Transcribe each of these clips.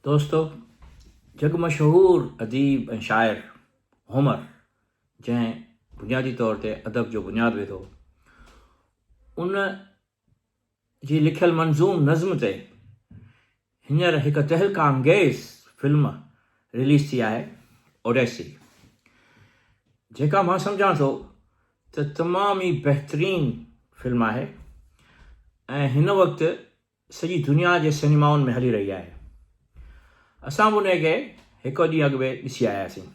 دوستو! جڳ مشهور اديب ۽ شاعر هومر جنهن بنيادي طور تي ادب جو بنياد وڌو، ان جي لکيل منظوم نظم تي هينئر هڪ تهلڪه انگيز فلم رليز ٿي آهي اوڊيسي جيڪا مان سمجهان ٿو ته تمام ئي بهترين فلم آهي ۽ هن وقت سڄي دنيا جي سئنيمائن ۾ هلي رهي آهي. اسان به انهي کي هڪ ڏينهن اڳ ۾ ڏسي آياسين.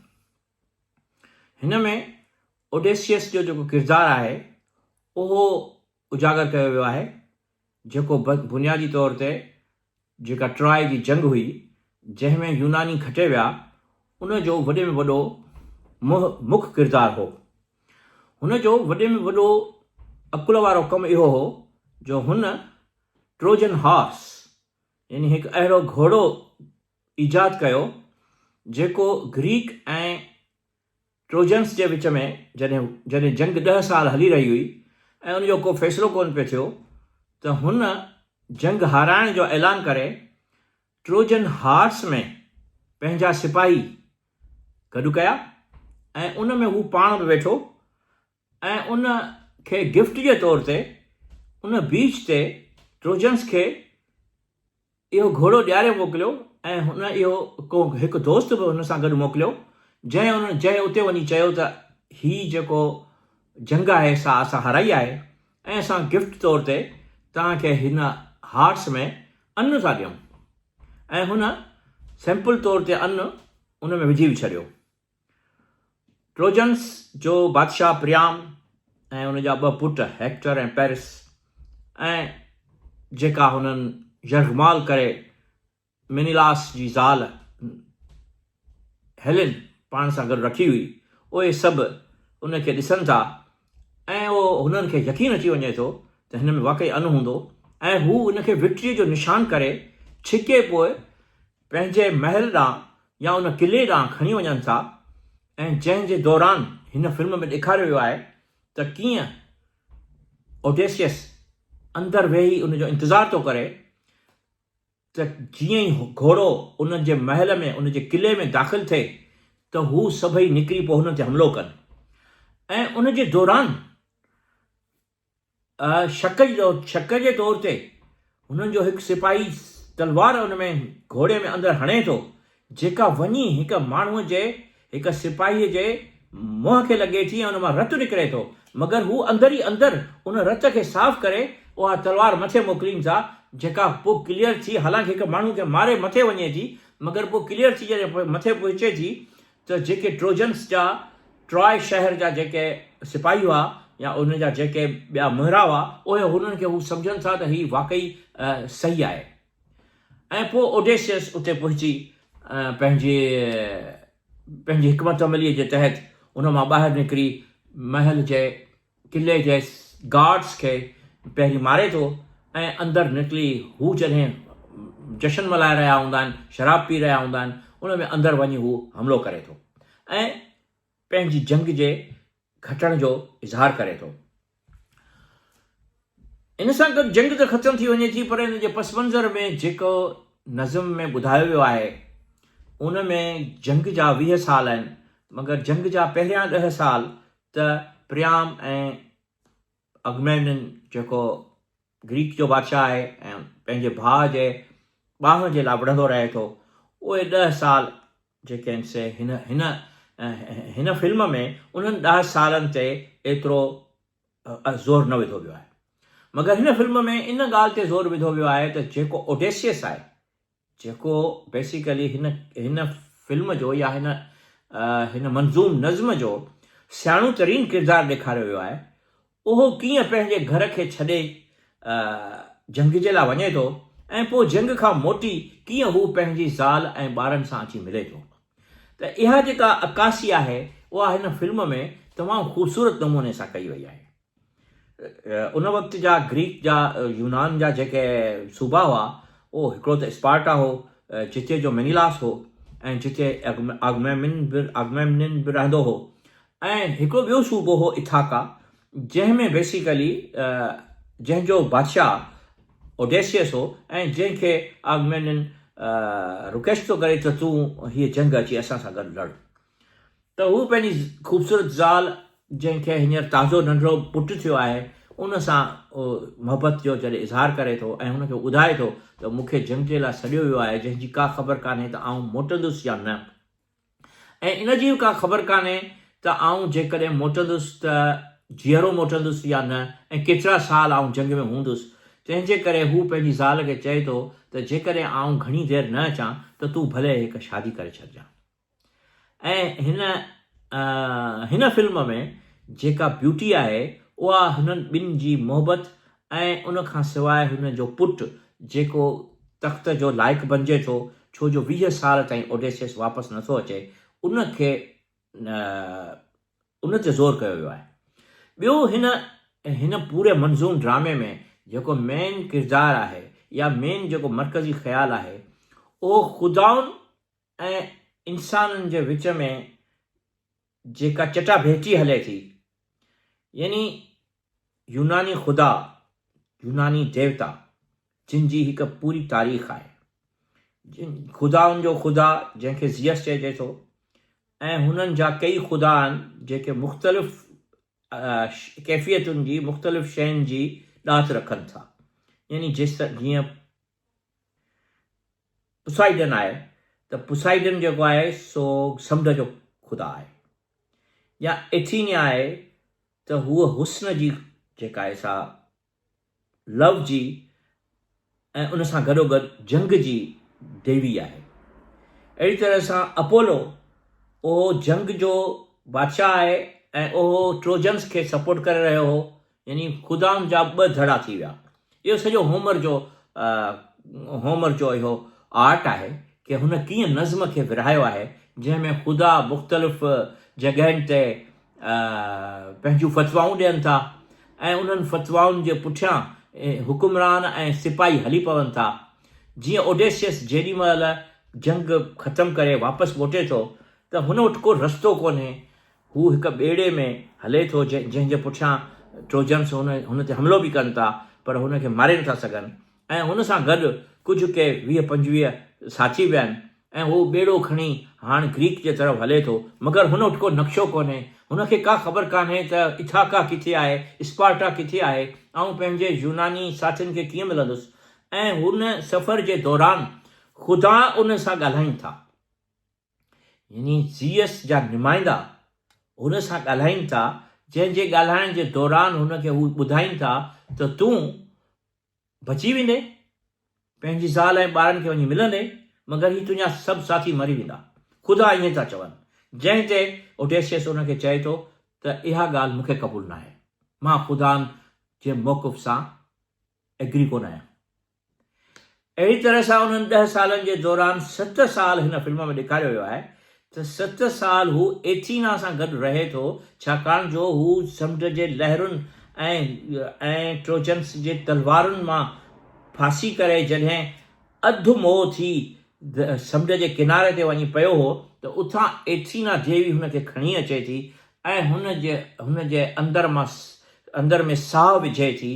هن ۾ اوڊيسيس جو جيڪو ڪردار آهي اهو اجاگر ڪيو ويو آهي جيڪو بنيادي طور تي جيڪا ٽرائي جي جنگ هئي جنهن ۾ يوناني کٽي ويا ان جو وڏي ۾ وڏو مک ڪردار هو. هن جو وڏي ۾ وڏو عقل وارو ڪم اهو هو جو هن ٽروجن هارس يعني هڪ اهڙو گهوڙو ايجاد ڪيو جيڪو گريڪ ۽ ٽروجنس جي وچ ۾ جڏهن جڏهن جنگ ڏهه سال هلي رهي هئي ۽ ان جو ڪو فيصلو ڪونه پئي ٿيو ته هن جنگ هارائڻ جو اعلان ڪري ٽروجن هارس ۾ پنهنجا سپاهي گڏ ڪيا ۽ ان ۾ هو پاڻ به ويٺو ۽ ان کي گفٽ جي طور تي ان بيچ تي ٽروجنس کي اهو گهوڙو ڏياري موڪليو ۽ هن اهو ڪو هڪ دوست به هن سان گڏ موڪليو جنهن ان جنهن اتي وڃي چيو ته هي جيڪو جنگ آهي سا اسان هارائي آهي ۽ اسان گفٽ طور تي توهان کي هن هارس ۾ ان ٿا ڏيون ۽ هن سيمپل طور تي ان ان ۾ وجهي به ڇڏيو. ٽروجنس جو بادشاهه پريام ۽ ان جا ٻه پٽ هيڪٽر ۽ پيرس ۽ جيڪا هنن يرغمال ڪري مينيلاس جي زال هيلين پاڻ سان گڏ رکي هئي، اهي سڀ ان کي ڏسن ٿا ۽ اهو هنن کي يقين اچي وڃي ٿو ته هن ۾ واقعي ان هوندو ۽ هو ان کي وڪٽريء جو نشان ڪري ڇڪي پوء پنهنجي محل ڏانهن يا ان قلعي ڏانهن کڻي وڃن ٿا ۽ جنهن جي دوران هن فلم ۾ ڏيکاريو ويو آهي ته ڪيئن اوڊيسيس اندر ويهي ان جو انتظار ٿو ڪري ته جيئن ئي گهوڙو انهن جي محل ۾ ان جي قلعي ۾ داخل ٿئي ته هو سڀئي نڪري پوء هنن تي حملو ڪن ۽ ان جي دوران شڪ شڪ جي طور تي هنن جو هڪ سپاهي تلوار ان ۾ گهوڙي ۾ اندر هڻي ٿو جيڪا وڃي هڪ ماڻهوء جي هڪ سپاهيء جي منهن کي لڳي ٿي ۽ ان مان رت نڪري ٿو، مگر هو اندر ئي اندر ان رت کي صاف ڪري اها تلوار مٿي موڪلين ٿا، جيڪا پوء ڪليئر ٿي حالانڪ هڪ ماڻهوء کي ماري مٿي وڃي ٿي، مگر پوء ڪليئر ٿي جڏهن مٿي پهچي ٿي ته جيڪي ٽروجنس جا ٽراء شهر جا جيڪي سپاهي هئا يا انهن جا جيڪي ٻيا مهرا هئا، اهي هنن کي هو سمجهن ٿا ته هي واقعي صحيح آهي. ۽ پوء اوڊيسيس اتي پهچي پنهنجي پنهنجي حڪمت عمليء جي تحت ان مان ٻاهر نڪري محل جي قلعي جي گارڊس کي پهرين ماري ٿو ۽ اندر نڪلي هو جڏهن جشن ملهائي رهيا هوندا آهن، شراب پي رهيا هوندا آهن، ان ۾ اندر وڃي هو حملو ڪري ٿو ۽ پنهنجي جنگ جي گهٽڻ جو اظهار ڪري ٿو. ان سان گڏ جنگ ته ختم ٿي وڃي ٿي پر ان جي پس منظر ۾ جيڪو نظم ۾ ٻڌايو ويو آهي ان ۾ جنگ جا 20 سال آهن مگر جنگ جا پهريان ڏهه سال ته پريام ۽ اگميمنن جيڪو گريڪ جو بادشاهه آهي ۽ پنهنجي ڀاء جي ٻانهن جي لاء وڙهندو رهي ٿو اهي ڏهه سال جيڪي آهن سي هن هن هن فلم ۾ انهن ڏهه سالن تي ايترو زور نه وڌو ويو آهي مگر هن فلم ۾ ان ڳالهه تي زور وڌو ويو آهي ته جيڪو اوڊيسيس آهي جيڪو بيسيڪلي هن هن فلم جو يا هن هن منظوم نظم جو سياڻو ترين ڪردار ڏيکاريو ويو آهي اهو ڪيئن پنهنجي گهر کي ڇڏي جنگ جي لاء وڃي ٿو ۽ پوء جنگ کان موٽي ڪيئن هو پنهنجي زال ۽ ٻارن سان اچي ملي ٿو ته اها جيڪا عڪاسي آهي اها هن فلم ۾ تمام خوبصورت نموني سان ڪئي وئي آهي. ان وقت جا گريڪ جا يونان جا جيڪي صوبا هئا اهو هڪڙو ته اسپارٽا هو جتي جو مينيلاس هو ۽ جتي آگميمن به آگميمنن به رهندو هو ۽ هڪڙو ٻيو صوبو هو اٿاڪا جنهن ۾ بيسيڪلي جنهن جو بادشاهه اوڊيسيس هو ۽ جنهن کي آگميمنن رڪويسٽ ٿو ڪري ته تون هيء جنگ اچي اسان سان گڏ لڙ. ته هو پنهنجي خوبصورت زال جنهن کي هينئر تازو ننڍڙو پٽ ٿيو آهي ان سان محبت جو جڏهن اظهار ڪري ٿو ۽ هن کي ٻڌائي ٿو ته مون کي جنگ جي لاء سڏيو ويو آهي جنهن جي ڪا خبر ڪانهي ته آئون موٽندس يا نه ۽ ان جي به ڪا خبر ڪانهي ته آئون جيڪڏهن موٽندس ته جيئرو موٽندس يا نه ۽ ڪيترا سال آئون جنگ ۾ هوندس تنهن جي ڪري هو پنهنجي زال کي چئي ٿو ته جيڪڏهن آئون گهڻي دير نه اچان ته تون ڀلي هڪ شادي ڪري ڇڏجان. ۽ هن هن فلم ۾ جيڪا بيوٽي آهي اها هنن ٻن جي محبت ۽ ان کان سواء هن جو پٽ جيڪو تخت جو لائق بنجي ٿو ڇو جو 20 سال تائين اوڊيسيس واپس نٿو اچي ان کي ان تي زور ڪيو ويو آهي. ٻيو هن هن پوري منظوم ڊرامي ۾ جيڪو مين ڪردار آهي يا مين جيڪو مرڪزي خيال آهي اهو خدائن ۽ انسانن جي وچ ۾ جيڪا چٽاڀيٽي هلي ٿي، يعني يوناني خدا، يوناني ديوتا، جن جي هڪ پوري تاريخ آهي. جن خدائن جو خدا جنهن کي زيئس چئجي ٿو ۽ هنن جا ڪيئي خدا آهن جيڪي مختلف ڪيفيتن جي مختلف شين جي ڏات رکن ٿا. يعني جيئن پوسائيڊن آهي ته پوسائيڊن جيڪو آهي سو سمنڊ جو خدا آهي يا ايٿينيا آهي ته هوء حسن جي جيڪا آهي سا لو جي ۽ ان سان گڏوگڏ جنگ جي ديوي آهي. اهڙي طرح سان اپولو اهو جنگ جو بادشاهه آهي ۽ اهو ٽروجنس کي سپورٽ ڪري رهيو هو يعني خدائن جا ٻه ڌڙا ٿي ويا. اهو سڄو هومر جو هومر جو اهو آرٽ آهي ڪي هن ڪيئن نظم کي ورهايو آهي جنهن ۾ خدا مختلف جڳهين تي پنهنجون فتوائون ڏين ٿا ۽ انهن فتوائن جي پٺيان حڪمران ۽ سپاهي هلي پون ٿا. جيئن اوڊيسيس جيڏي مهل جنگ ختم ڪري واپس موٽي ٿو ته هن وٽ ڪو رستو ڪونهي هو هڪ ٻيڙي ۾ هلي ٿو جنهن جي پٺيان ٽروجنس هن تي حملو به ڪن ٿا پر هن کي ماري نٿا سگهن ۽ هن سان گڏ ڪجهه ڪي 20 25 ساٿي به آهن ۽ هو ٻيڙو کڻي هاڻ گريڪ جي طرف هلي ٿو مگر هن وٽ ڪو نقشو ڪونهي هن کي ڪا خبر ڪانهي ته اٿاڪا ڪٿي آهي اسپارٽا ڪٿي آهي آئون پنهنجي يوناني ساٿين کي ڪيئن ملندس ۽ هن سفر جي دوران خدا ان سان ڳالهائين ٿا. يعني زيئس جا نمائندا هن سان ڳالهائين ٿا، جنهن جي ڳالهائڻ جي دوران هن کي هو ٻڌائين ٿا ته تون بچي ويندين، پنهنجي زال ۽ ٻارن کي وڃي ملندين، مگر هي تنهنجا سڀ ساٿي مري ويندا. خدا ائين ٿا چون. جنهن تي اوڊيسيس هن کي چئي ٿو ته اها ڳالهه مون کي قبول ناهي. مان خدائن جي موقف سان ايگري ڪونه آهيان. اهڙي طرح سان انهن ڏهه سالن جي دوران ست سال هن فلم ۾ ڏيکاريو ويو آهي ته ست سال هو ايٿينا سان گڏ رهي ٿو ڇاڪاڻ جو هو سمنڊ جي لهرن ۽ ۽ ٽروجنس جي تلوارن مان ڦاسي ڪري جڏهن اڌ مئو ٿي سمنڊ جي ڪناري تي وڃي پيو هو ته اتان ايٿينا ديوي هن کي کڻي اچي ٿي ۽ هن جي هن جي اندر مان اندر ۾ ساهه وجهي ٿي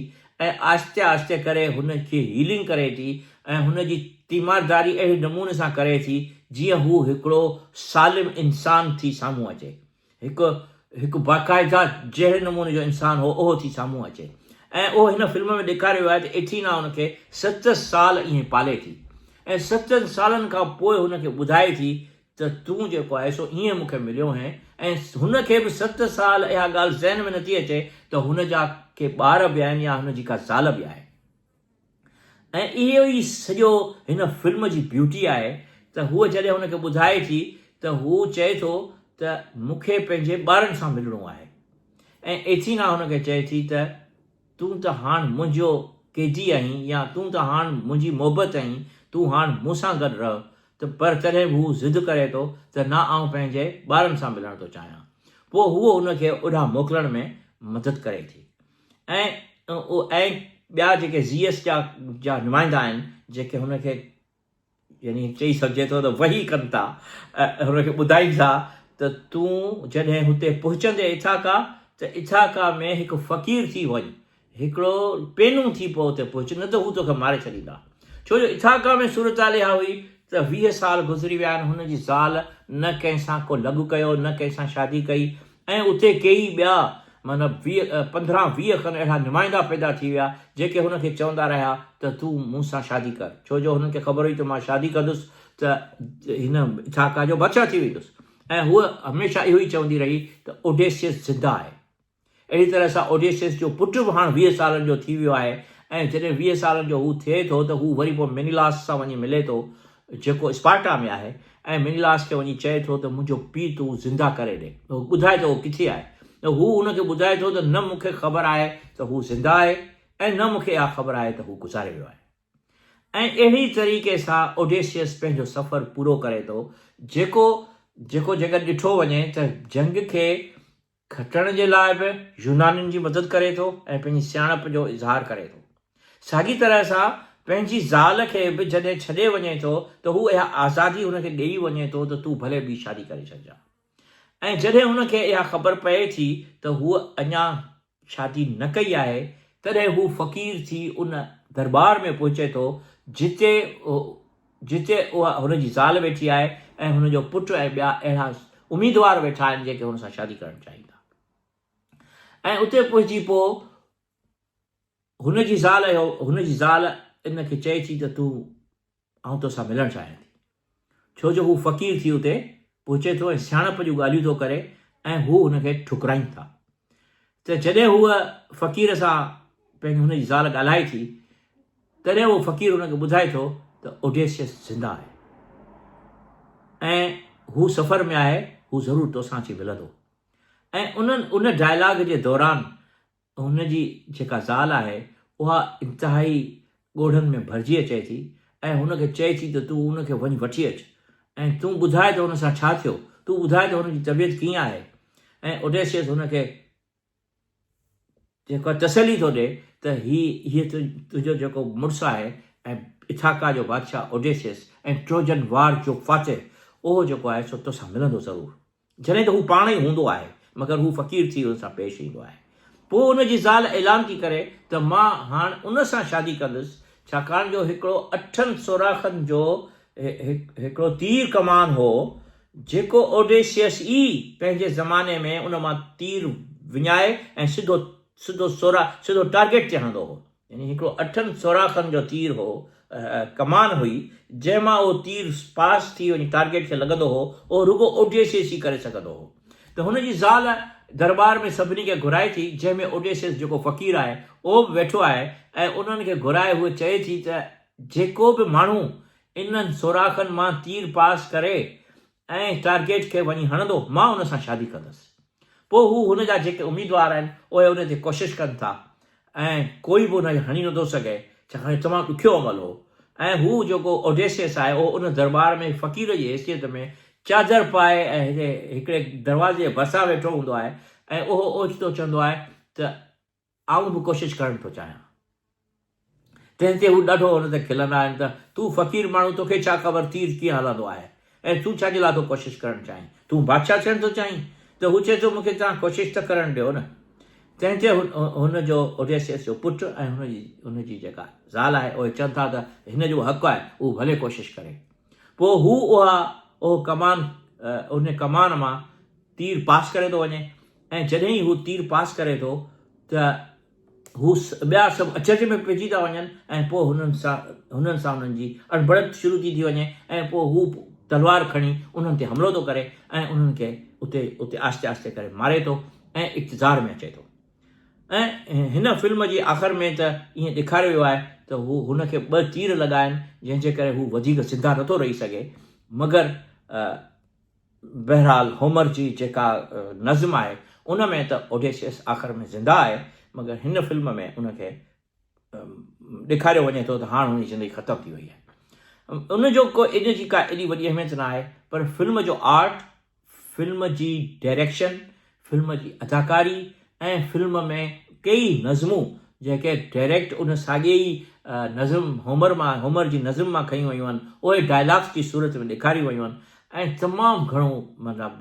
۽ آهستي آهستي ڪري هن کي هيلنگ ڪري ٿي ۽ هن جي تيمارداري اهڙي نموني سان ڪري ٿي جيئن هو هڪڙو سالم انسان ٿي سامهون اچي هڪ هڪ باقاعده جهڙي نموني جو انسان هو اهو ٿي سامهون اچي ۽ اهو هن فلم ۾ ڏيکاريو ويو آهي ته ايٿينا هن کي ست سال ائين پالي ٿي ۽ ستن سالن کان پوء هن کي ٻڌائي ٿي ته تون جيڪو آهي سو ائين مون کي مليو هئين ۽ هن کي به ست سال اها ڳالهه ذهن ۾ نٿي اچي ته هن جا ڪي ٻار به آهن يا هن جي ڪا زال به آهي. ۽ اهو ئي سڄو هن فلم جي بيوٽي آهي ته هوء جڏهن هن کي ٻڌائي ٿي ته هو چئي ٿو ته مون کي پنهنجي ٻارن سان ملڻو آهي ۽ ايٿينا هن کي چئي ٿي ته تون ته هاڻ منهنجو قيدي آهين يا تون ته هاڻ منهنجي محبت آهين، تون هاڻ مون سان گڏ رهه ته پر تڏهن به هو ضد ڪري ٿو ته نه آئون پنهنجي ٻارن سان ملڻ ٿو چاهيان. پوء هوء هن کي اوڏانهن موڪلڻ ۾ مدد ڪري ٿي ۽ ۽ ٻيا جيڪي زيئس جا جا نمائندا آهن جيڪي هن کي يعني چئي سگهجي ٿو ته وحي ڪن ٿا هن کي ٻڌائين ٿا ته تون جڏهن هتي پهچندين اٿاڪا ته اٿاڪا ۾ هڪ فقير ٿي وڃ، هڪڙو پينو ٿي پوء اتي پهچ نه ته هو توکي ماري ڇڏيندا. ڇو جو اٿاڪا ۾ صورتحال اها هئي ته 20 سال گذري ويا آهن، هن جي زال نه ڪنهن سان ڪو لڳ ڪيو، نه ڪنهن سان شادي ڪئي ۽ اتي ڪيئي ٻيا معنيٰ 20، 15 20 کن اهڙا نمائندا پيدا ٿي ويا، جيڪي هن کي چوندا رهيا ته تون مون سان شادي ڪر، ڇو جو هنن کي خبر هئي ته مان شادي ڪندس ته هن اٿاڪا جو بادشاهه ٿي ويندس ۽ هوء هميشه اهو ئي چوندي رهي ته اوڊيسيس زنده آهي. اهڙي طرح سان اوڊيسيس جو پٽ به هاڻ 20 سالن جو ٿي ويو آهي ۽ جڏهن 20 سالن جو هو ٿئي ٿو ته هو وري پوء مينيلاس سان وڃي ملي ٿو جيڪو اسپارٽا ۾ آهي ۽ مينيلاس کي وڃي چئي ٿو ته منهنجو پيء تون زنده ڪري ڏي ٻڌاء ته هو ڪٿي آهي ته هو هن کي ٻڌائي ٿو ته نه مون کي خبر آهي ته هو زنده آهي ۽ نه مون کي اها خبر آهي ته هو گذاري ويو آهي. ۽ اهڙي طريقي سان اوڊيسيس پنهنجو سفر پورو ڪري ٿو جيڪو جيڪو جيڪر ڏٺو وڃي ته جنگ کي کٽڻ جي لاء به يونانين جي مدد ڪري ٿو ۽ پنهنجي سياڻپ جو اظهار ڪري ٿو. ساڳي طرح سان پنهنجي زال کي به جڏهن ڇڏي وڃي ٿو ته هو اها آزادي هن کي ڏيئي وڃي ٿو ته تون ڀلي ٻي شادي ڪري ڇڏجان. ۽ جڏهن هن کي اها خبر پئي ٿي ته هوء اڃا شادي نه ڪئي آهي، تڏهن هو فقير ٿي ان درٻار ۾ پهچي ٿو، جتي جتي اها هن جي زال ويٺي آهي ۽ هن جو پٽ ۽ ٻيا اهڙا اميدوار ويٺا آهن، جيڪي هن سان شادي ڪرڻ چاهين ٿا. ۽ اتي پهچي پوء هن جي زال اهو هن جي زال ان کي چئي ٿي ته تون آئون توسان ملڻ چاهيان ٿي. ڇو جو هو فقير ٿي اتي پهچي ٿو ۽ سياڻپ جون ڳالهيون ٿو ڪري ۽ هو هن کي ٺڪرائين ٿا. ته جڏهن هوء فقير سان پنهنجي هن جي زال ڳالهائي ٿي، تڏهن اهو فقير هن کي ٻڌائي ٿو ته اوڊيسيس زنده آهي ۽ هو سفر ۾ آهي، هو ضرور توسان اچي ملندو. ۽ انهن ان ڊائلاگ جي دوران هن جي جيڪا زال آهي اها انتهائي ڳوڙهن ۾ ڀرجي اچي ٿي ۽ هن کي چئي ٿي ته تون ان کي وڃ وٺي اچ ۽ تون ٻڌاء ته هن سان ڇا ٿيو، تون ٻڌاء ته هن جي طبيعت ڪيئن آهي ۽ اوڊيسيس هن کي جيڪا تسلي ٿو ڏئي ته هي هيء تنهنجو جيڪو مڙس آهي ۽ اٿاڪا جو بادشاهه اوڊيسيس ۽ ٽروجن وار جو فاتح اهو جيڪو آهي سو توسان ملندو ضرور. جڏهن ته هو پاڻ ئي هوندو آهي، مگر هو فقير ٿي ان سان پيش ايندو آهي. پوء ان جي زال اعلان ٿي ڪري ته مان هاڻ ان سان شادي ڪندس، ڇاڪاڻ جو هڪڙو اٺن سوراخن جو هڪڙو تير ڪمان هو، جيڪو اوڊيسيس ئي پنهنجي زماني ۾ ان مان تير وڃائي ۽ سڌو سڌو سورا سڌو ٽارگيٽ تي هڻندو هو. يعني هڪڙو اٺن سوراخن جو تير هو، ڪمان هئي، جنهن مان اهو تير پاس ٿي وڃي ٽارگيٽ کي لڳندو هو، اهو رڳو اوڊيسيس ئي ڪري سگهندو هو. ته هن جي زال درٻار ۾ سڀني کي گهرائي ٿي، جنهن ۾ اوڊيسيس جيڪو فقير آهي، اهو به ويٺو آهي ۽ انهن کي گهرائي هوء چئي ٿي ته جيڪو به ماڻهو انهن سوراخن مان تير پاس ڪري ۽ ٽارگيٽ کي وڃي هڻندو، مان ان سان شادي ڪندس. پوء هو هن جا جيڪي اميدوار آهن، اهي ان تي ڪوشش ڪن ٿا ۽ ڪوئي به ان کي هڻي نٿو سگهي، ڇاڪاڻ جو تمام ڏکيو عمل هو. ۽ هو جيڪو اوڊيسيس آهي، اهو ان درٻار ۾ فقير جي حيثيت ۾ چادر پائي ۽ هتي هڪڙي دروازي جي ڀرسان ويٺو هوندو آهي ۽ اهو اوچتو چوندو آهي ته آئون به ڪوشش ڪرڻ ٿو چاهيان. تنهن تي هو ڏاڍو هن تي کلندا آهن ته تون فقير ماڻهو توکي ڇا خبر تير ڪيئن هلندو آهي ۽ تون ڇا جي لاء ٿو ڪوشش ڪرڻ چاهين؟ تون بادشاهه ٿيڻ ٿو چاهين؟ ته هو چئي ٿو مون کي توهان ڪوشش ته ڪرڻ ڏيو نه. تنهن تي هن جو اوڊيسيس جو پٽ ۽ هن جي هن جي جيڪا زال آهي اهي چون ٿا ته هن جو حق آهي اهو ڀلي ڪوشش ڪري. پوء هو اها اهو ڪمان ان ڪمان مان تير پاس ڪري ٿو وڃي ۽ جڏهن ئي هو تير پاس ڪري ٿو ته هو ٻيا سڀ اچرج ۾ پئجي ٿا وڃن ۽ پوء هنن سان هنن سان انهن جي اڻبڻت شروع ٿي ٿي وڃي ۽ پوء هو تلوار کڻي انهن تي حملو ٿو ڪري ۽ انهن کي اتي اتي آهستي آهستي ڪري ماري ٿو ۽ اقتدار ۾ اچي ٿو ۽ هن فلم جي آخر ۾ ته ائين ڏيکاريو ويو آهي ته هو هن کي ٻه تير لڳا آهن جنهن جي ڪري هو وڌيڪ زنده نٿو رهي سگهي مگر بهرحال هومر جي جيڪا نظم آهي ان ۾ ته اوڊيسيس آخر ۾ زنده آهي مگر هن فلم ۾ ان کي ڏيکاريو وڃي ٿو ته هاڻ هن جي زندگي ختم ٿي وئي آهي. ان جو ڪو ان جي ڪا ايڏي وڏي اهميت نه آهي پر فلم جو آرٽ، فلم جي ڊائريڪشن، فلم جي اداڪاري ۽ فلم ۾ ڪيئي نظمون جيڪي ڊائريڪٽ ان ساڳئي ئي نظم هومر مان هومر جي نظم مان کنيون ويون آهن اهي ڊائلاگس جي صورت ۾ ڏيکاريون ويون آهن ۽ تمام گهڻو مطلب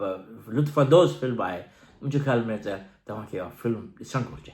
لطف اندوز فلم آهي منهنجي خيال ۾ ته توهان کي اها فلم ڏسڻ گهرجي.